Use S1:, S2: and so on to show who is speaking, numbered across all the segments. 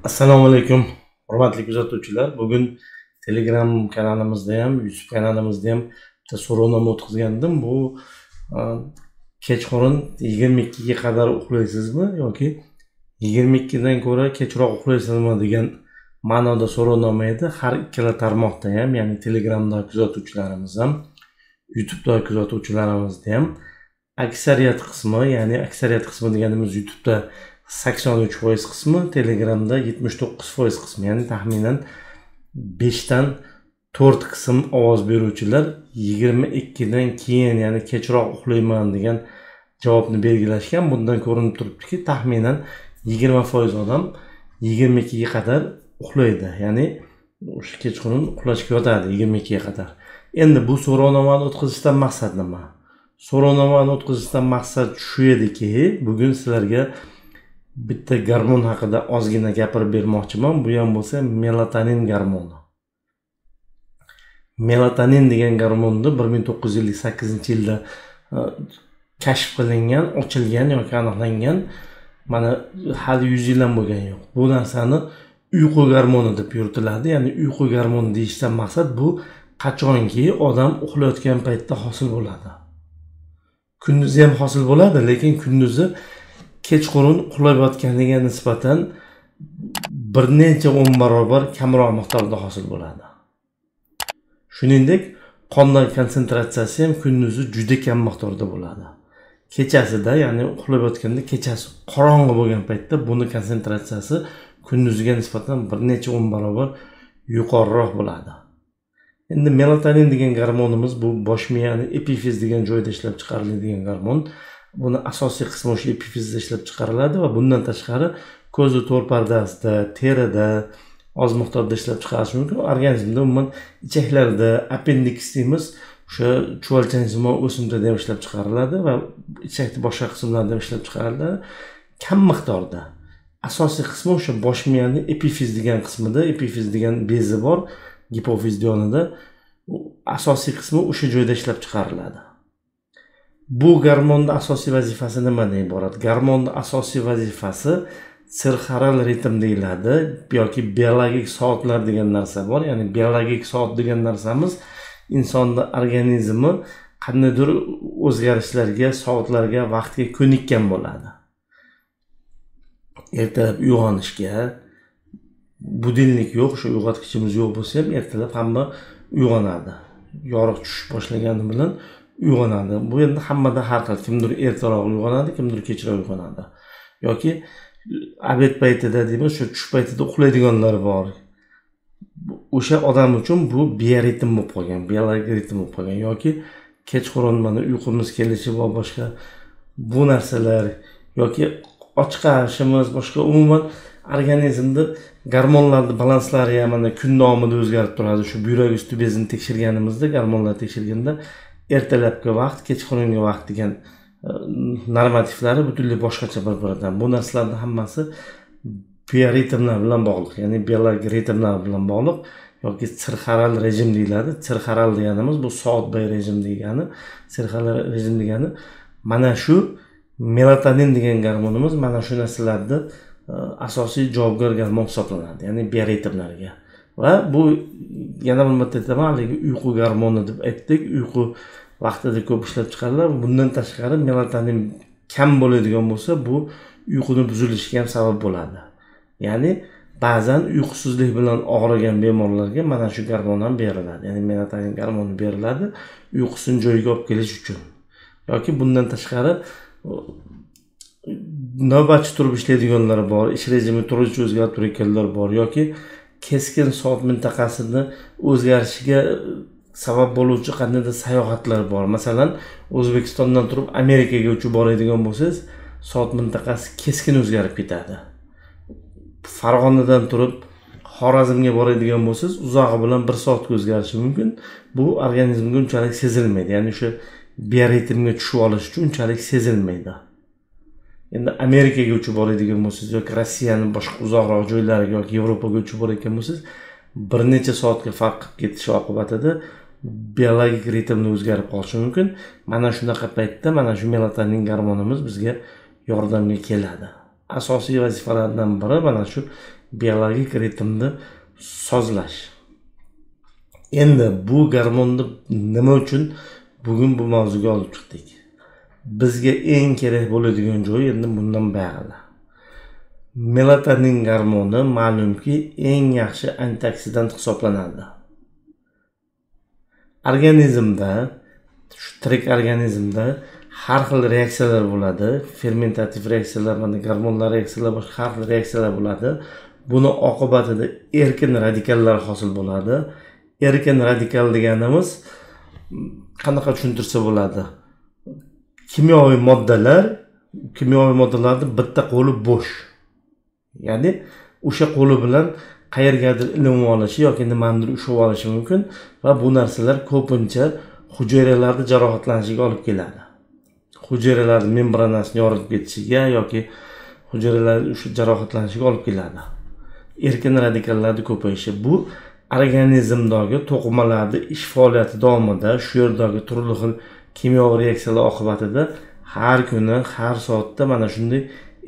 S1: Assalomu alaykum, hurmatli kuzatuvchilar. Bugun Telegram kanalimizda ham, YouTube kanalimizda ham bitta so'rovnoma o'tkazgandim. Bu kechqurun 22 ga qadar uxlaysizmi yoki 22 dan ko'ra kechroq uxlaysizmi degan ma'noda so'rovnoma edi. Har ikkala tarmoqda ham, ya'ni Telegramda kuzatuvchilarimiz ham, YouTube'da kuzatuvchilarimizda ham aksariyat qismi, ya'ni aksariyat qismi deganimiz YouTube'da 83% qismi, Telegramda 79% qismi, ya'ni taxminan 5 dan 4 qism ovoz beruvchilar 22 dan keyin, ya'ni kechroq uxlayman degan javobni belgilashgan. Bundan ko'rinib turibdiki, taxminan 20% odam 22 ga qadar uxlaydi, ya'ni o'sha kechqurun uxlashga yotadi 22 ga qadar. Endi bu so'rovnomani o'tkazishdan maqsad nima? So'rovnomani o'tkazishdan maqsad shu ediki, bugun sizlarga bitta gormon haqida ozgina gapirib bermoqchiman. Bu ham bo'lsa melatonin gormoni. Melatonin degan gormonni 1958-yilda kashf qilingan, ochilgan yoki aniqlangan. Mana hali 100 yil ham bo'lgani yo'q. Bu narsani uyqu gormoni deb yuritiladi. Ya'ni uyqu gormoni deyishdan maqsad bu qachonki odam uxlayotgan paytda hosil bo'ladi. Kunduzi ham hosil bo'ladi, lekin kunduzi kechqurun uxlab yotganiga nisbatan bir necha 10 barobar kamroq miqdorda hosil bo'ladi. Shuningdek, qondan konsentratsiyasi ham kunduzi juda kam miqdorda bo'ladi. Kechasida, ya'ni uxlab yotganda kechasi qorong'i bo'lgan paytda buni konsentratsiyasi kunduziga nisbatan bir necha 10 barobar yuqoriroq bo'ladi. Endi melatonin degan gormonimiz bu bosh miyani epifiz degan joyda ishlab chiqariladigan gormon. Buni asosiy qismi o'sha epifizda ishlab chiqariladi va bundan tashqari ko'z to'r pardasida, terida oz miqdorda ishlab chiqarish mumkin. Organizmda umuman ichaklarda, appendiks deymiz, o'sha chuvalchangsimon o'simtada ham ishlab chiqariladi va ichakning boshqa qismlarida ham ishlab chiqariladi kam miqdorda. Asosiy qismi o'sha bosh miyani epifiz degan qismida, epifiz degan bezi bor, gipofiz yonida, asosiy qismi o'sha joyda ishlab chiqariladi. Bu gormonni asosiy vazifasi nimadan iborat? Gormonni asosiy vazifasi sirxaral ritm deyiladi yoki biologik soatlar degan narsa bor. Ya'ni biologik soat degan narsamiz insonni organizmi qandaydir o'zgarishlarga, soatlarga, vaqtga ko'nikkan bo'ladi. Ertalab uyg'onishga budilnik yo'q, shu uyg'otgichimiz yo'q bo'lsa ham ertalab hamma uyg'onadi. Yorug' tushish boshlagani bilan uyg'onadi. Bu endi hammada har xil, kimdir ertaroq uyg'onadi, kimdir kechroq uyg'onadi. Yoki obed paytida deymiz, shu tush paytida uxlaydiganlar bor. O'sha odam uchun bu bioritm bo'lib qolgan, biologik ritm bo'lib qolgan. Yoki kechqurun mana uyqumiz kelishi va boshqa bu narsalar yoki ochqashimiz, boshqa umuman organizmda gormonlarning balanslari ham mana kun davomida o'zgarib turadi. Shu buyrak usti bezini tekshirganimizda, gormonlar tekshirganda ertalabki vaqt, kechqurungi vaqt degan normativlari butunlay boshqacha bir-biridan. Bu narsalarning hammasi bioritmlar bilan bog'liq, ya'ni biologik ritmlar bilan bog'liq yoki sirxaral rejim deyiladi. Sirxaral deganimiz bu soatbay rejim degani, sirxaral rejim degani mana shu melatonin degan gormonimiz mana shu narsalarni asosiy javobgar gormon hisoblanadi, ya'ni bioritmlarga. Va bu yana bir marta aytaman, haligi uyqu gormoni deb aytdik, uyqu vaqtida ko'p ishlab chiqariladi. Bundan tashqari melatonin kam bo'ladigan bo'lsa, bu uyquni buzilishiga ham sabab bo'ladi. Ya'ni ba'zan uyqusizlik bilan og'rigan bemorlarga mana shu gormon ham beriladi, ya'ni melatonin gormoni beriladi uyqusini joyiga olib kelish uchun. Yoki bundan tashqari navbatchi turib ishlaydiganlar bor, ish rejimi turlicha o'zgarib turayotganlar bor yoki keskin soat mintaqasini o'zgarishiga sabab bo'luvchi qandaydir sayohatlar bor. Masalan, O'zbekistondan turib Amerikaga uchib boradigan bo'lsangiz, soat mintaqasi keskin o'zgarib ketadi. Farg'onadan turib Xorazmga boradigan bo'lsangiz, uzog'i bilan 1 soatga o'zgarishi mumkin. Bu organizmga unchalik sezilmaydi. Ya'ni o'sha bioritmga tushib olish uchun unchalik sezilmaydi. Endi Amerikaga uchib boradigan bo'lsangiz yoki Rossiyaning boshqa uzoqroq joylariga yoki Yevropaga uchib borayotgan bo'lsangiz, bir necha soatga farq qilib ketishi oqibatida biologik ritmni o'zgarib qolishi mumkin. Mana shunaqa paytda mana shu melatonin gormonimiz bizga yordamga keladi. asosiy vazifalardan biri mana shu biologik ritmni sozlash. Endi bu gormonni nima uchun bugun bu mavzuga olib chiqdik? Bizga eng kerak bo'ladigan joyi endi bundan buyog'ida. Melatonin gormoni ma'lumki eng yaxshi antioksidant hisoblanadi. Organizmda, shu tirik organizmda har xil reaksiyalar bo'ladi. Fermentativ reaksiyalar, mana gormonlar reaksiyalar, boshqa har xil reaksiyalar bo'ladi. Buni oqibatida erkin radikallar hosil bo'ladi. Erkin radikal deganimiz qanaqa tushuntirsa bo'ladi? Kimyoviy moddalar, kimyoviy moddalarning bitta qo'li bo'sh. Ya'ni o'sha qo'li bilan qayergadir ilinib olishi yoki nimanidir ushlab olishi mumkin va bu narsalar ko'pincha hujayralarda jarohatlanishiga olib keladi. Hujayralarning membranasini yorilib ketishiga yoki hujayralar o'sha jarohatlanishiga olib keladi. Erkin radikallarning ko'payishi bu organizmdagi to'qimalarning ish faoliyati davomida shu yerdagi turli xil kimyoviy reaksiyalar oqibatida har kuni, har soatda mana shunday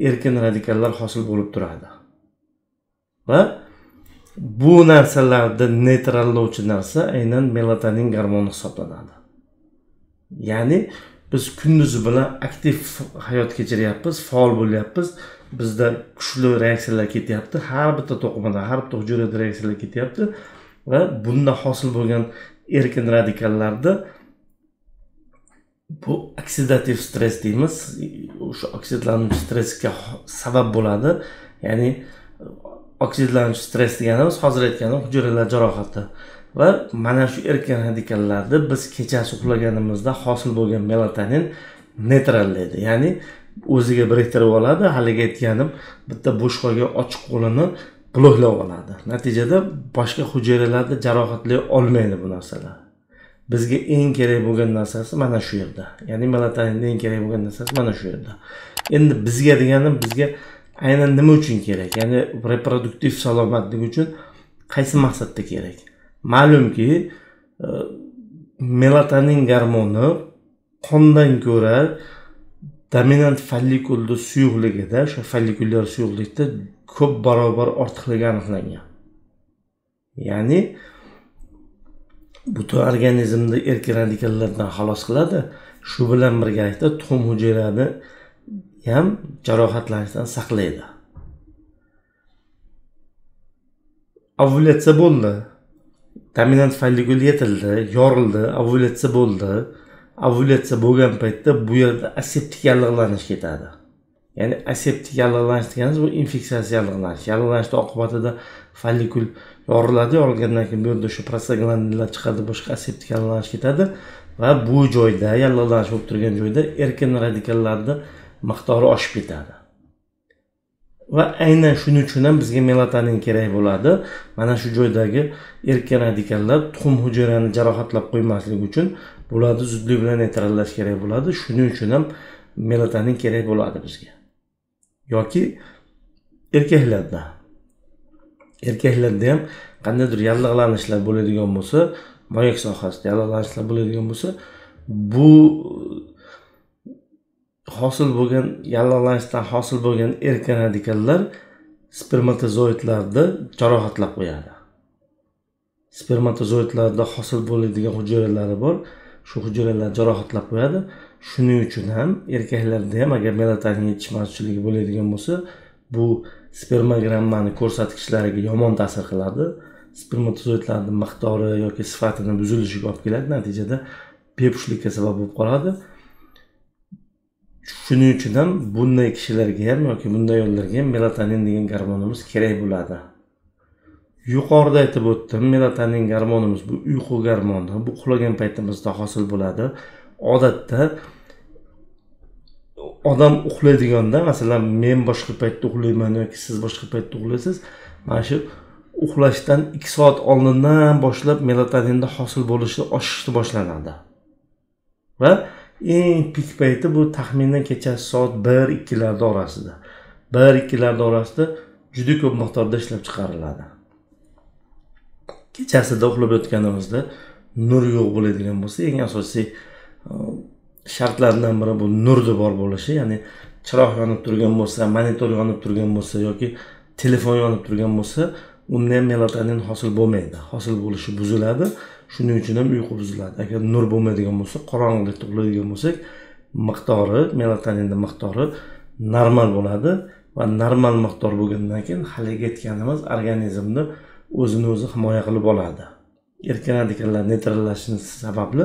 S1: erkin radikallar hosil bo'lib turadi. Va bu narsalarni neytrallovchi narsa aynan melatonin gormoni hisoblanadi. Ya'ni biz kunduzi bilan aktiv hayot kechiryapmiz, faol bo'lyapmiz, bizda kuchli reaksiyalar ketyapti, har bitta to'qimada, har bitta hujayrada reaksiyalar ketyapti va bunda hosil bo'lgan erkin radikallarni bu oksidativ stress deymiz. O'sha oksidlanuvchi stressga sabab bo'ladi. Ya'ni oksidlanuvchi stress deganimiz hozir aytganim hujayralar jarohati va mana shu erkin radikallarni biz kechasi uxlaganimizda hosil bo'lgan melatonin neytrallaydi. Ya'ni o'ziga biriktirib oladi, haligi aytganim bitta bo'sh qolgan ochiq qo'lini bloklab oladi. Natijada boshqa hujayralarni jarohatlay olmaydi bu narsalar. Bizga eng kerak bo'lgan narsasi mana shu yerda. Ya'ni melatoninning eng kerak bo'lgan narsasi mana shu yerda. Endi bizga deganim bizga aynan nima uchun kerak? Ya'ni reproduktiv salomatlik uchun qaysi maqsadda kerak? Ma'lumki, melatonin gormoni qondan ko'ra dominant follikulni suyuqligida, o'sha follikulyar suyuqlikda ko'p barobar ortiqligi aniqlangan. Ya'ni butun organizmni erkin radikallardan xalos qiladi. Shu bilan birgalikda tuxum hujayrani ham jarohatlanishdan saqlaydi. Ovulyatsiya bo'ldi. Dominant follikul yetildi, yorildi, ovulyatsiya bo'ldi. Ovulyatsiya bo'lgan paytda bu yerda aseptik yallig'lanish ketadi. Ya'ni aseptik yallig'lanish deganimiz bu infeksiyasiz yallig'lanish. Yallig'lanishning oqibatida follikul yoriladi, yorilgandan keyin bu yerda o'sha prostaglandinlar chiqadi, boshqa aseptik yallig'lanish ketadi va bu joyda yallig'lanish bo'lib turgan joyda erkin radikallarning miqdori oshib ketadi. Va aynan shuning uchun ham bizga melatonin kerak bo'ladi. Mana shu joydagi erkin radikallar tuxum hujayrani jarohatlab qo'ymaslik uchun bularni zudlik bilan neytrallash kerak bo'ladi. Shuning uchun ham melatonin kerak bo'ladi bizga. Yoki erkaklarda ham qandaydir yallig'lanishlar bo'ladigan bo'lsa, moyak sohasida yallig'lanishlar bo'ladigan bo'lsa, bu hosil bo'lgan yallig'lanishdan hosil bo'lgan erkin radikallar spermatozoidlarni jarohatlab qo'yadi. Spermatozoidlarda hosil bo'ladigan hujayralari bor, shu hujayralar jarohatlab qo'yadi. Shuning uchun ham erkaklarda ham agar melatonin yetishmovchiligi bo'ladigan bo'lsa, bu spermogrammani ko'rsatkichlariga yomon ta'sir qiladi. Spermatozoidlarning miqdori yoki sifatini buzilishiga olib keladi, natijada bepushtlikka sabab bo'lib qoladi. Shuning uchun ham bunday kishilarga ham yoki bunday ayollarga ham melatonin degan gormonimiz kerak bo'ladi. Yuqorida aytib o'tdim, melatonin gormonimiz bu uyqu gormoni, bu uxlagan paytimizda hosil bo'ladi. Odatda odam uxlaydiganda, masalan, men boshqa paytda uxlayman yoki siz boshqa paytda uxlaysiz, mana shu uxlashdan 2 soat oldindan boshlab melatoninda hosil bo'lishi oshishni boshlanadi. Va eng pik payti bu taxminan kechasi soat 1-2larda orasida. 1-2larda orasida juda ko'p miqdorda ishlab chiqariladi. Kechasida uxlab yotganimizda nur yo'q bo'ladigan bo'lsa, eng asosiy shartlardan biri bu nurni bor bo'lishi, ya'ni chiroq yonib turgan bo'lsa, monitor yonib turgan bo'lsa yoki telefon yonib turgan bo'lsa, unda ham melatonin hosil bo'lmaydi. Hosil bo'lishi buziladi. Shuning uchun ham uyqu buziladi. Agar nur bo'lmaydigan bo'lsa, qorong'ilikda uxlaydigan bo'lsak, miqdori, melatoninning miqdori normal bo'ladi va normal miqdor bo'lgandan keyin haligi aytganimiz organizmni o'zini o'zi himoya qilib oladi. Erkin radikallar neytrallashishi sababli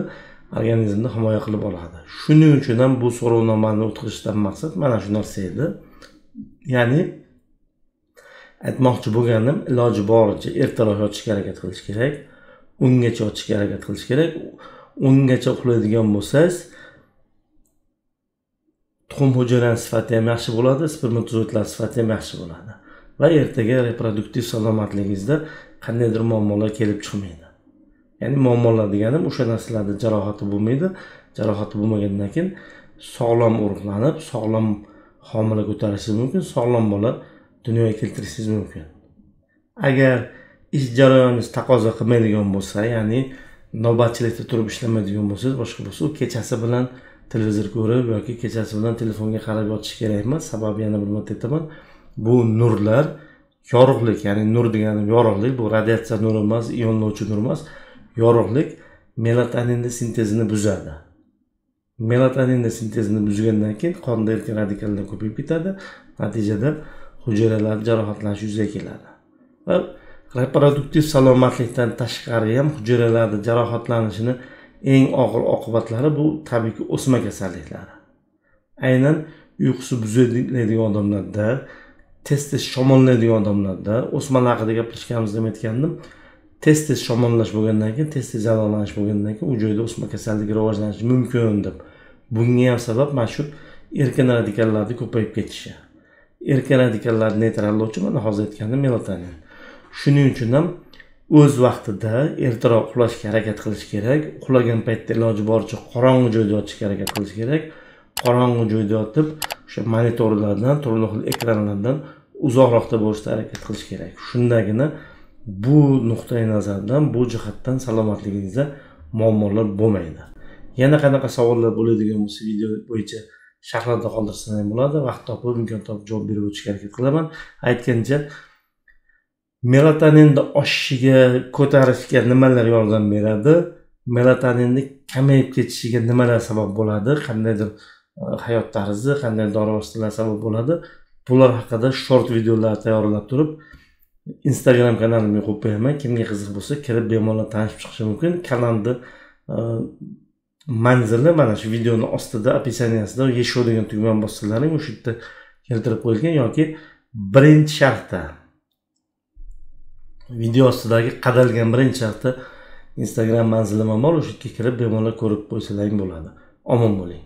S1: organizmni himoya qilib oladi. Shuning uchun ham bu so'rovnomani o'tkazishdan maqsad mana shu narsa edi. Ya'ni aytmoqchi bo'lganim, iloji boricha ertaroq yotishga harakat qilish kerak, 10gacha yotishga harakat qilish kerak. 10gacha uxlaydigan bo'lsangiz, tuxum hujayrani sifati ham yaxshi bo'ladi, spermatozoidlar sifati ham yaxshi bo'ladi va ertaga reproduktiv salomatligingizda qandaydir muammolar kelib chiqmaydi. Ya'ni muammolar deganim o'sha narsalarda jarohati bo'lmaydi. Jarohati bo'lmagandan keyin sog'lom urug'lanib, sog'lom homila ko'tarishingiz mumkin, sog'lom bola dunyoga keltirishingiz mumkin. Agar ish jarayoningiz taqozo qilmaydigan bo'lsa, ya'ni navbatchilikda turib ishlamaydigan bo'lsangiz, boshqa bo'lsa, u kechasi bilan televizor ko'rib yoki kechasi bilan telefonga qarab yotish kerak emas. Sababi yana bir marta aytaman, bu nurlar yorug'lik, ya'ni nur deganim yorug'lik, bu radiatsiya nuri emas, ionlovchi nur emas, yorug'lik melatoninni sintezini buzadi. Melatoninni sintezini buzgandan keyin qonda erkin radikallar ko'payib ketadi. Natijada hujayralar jarohatlanishi yuzaga keladi. Va reproduktiv salomatlikdan tashqari ham hujayralarda jarohatlanishini eng og'ir oqibatlari bu tabiiyki o'sma kasalliklari. Aynan uyqusi buziladigan odamlarda, tez-tez shamollaydigan odamlarda, o'smalar haqida gaplashganimizda ham aytgandim, tez-tez shamollash bo'lgandan keyin, tez-tez jalolanish bo'lgandan keyin u joyda o'sma kasalligi rivojlanishi mumkin deb. Bunga ham sabab mana shu erkin radikallarning ko'payib ketishi. Erkin radikallarni neytrallovchi mana hozir aytganim melatonin. Shuning uchun ham o'z vaqtida ertaroq uxlashga harakat qilish kerak. Uxlagan paytda iloji boricha qorong'u joyda yotishga harakat qilish kerak. Qorong'u joyda yotib, o'sha monitorlardan, turli xil ekranlardan uzoqroqda bo'lishga harakat qilish kerak. Shundagina bu nuqtai nazardan, bu jihatdan salomatligingizda muammolar bo'lmaydi. Yana qanaqa savollar bo'ladigan bo'lsa, video bo'yicha sharhlarda qoldirsangiz ham bo'ladi. Vaqt topib, imkon topib javob berib o'tishga harakat qilaman. Aytgancha, melatoninni oshishiga, ko'tarishga nimalar yordam beradi? Melatoninni kamayib ketishiga nimalar sabab bo'ladi? Qandaydir hayot tarzi, qanday dori vositalari sabab bo'ladi? Bular haqida short videolar tayyorlab turib Instagram kanalimga qo'yib qo'yaman. Kimga qiziq bo'lsa, kirib bemalol tanishib chiqishi mumkin. Kanalni manzili mana shu videoni ostida, описаниясida "Yesho" degan tugmani bossalaring, o'sha yerda keltirib qo'yilgan yoki birinchi sharhda, video ostidagi qadalgan birinchi sharhda Instagram manzilim ham bor, o'sha yerga kirib bemalol ko'rib qo'ysalaring bo'ladi. Omon bo'ling.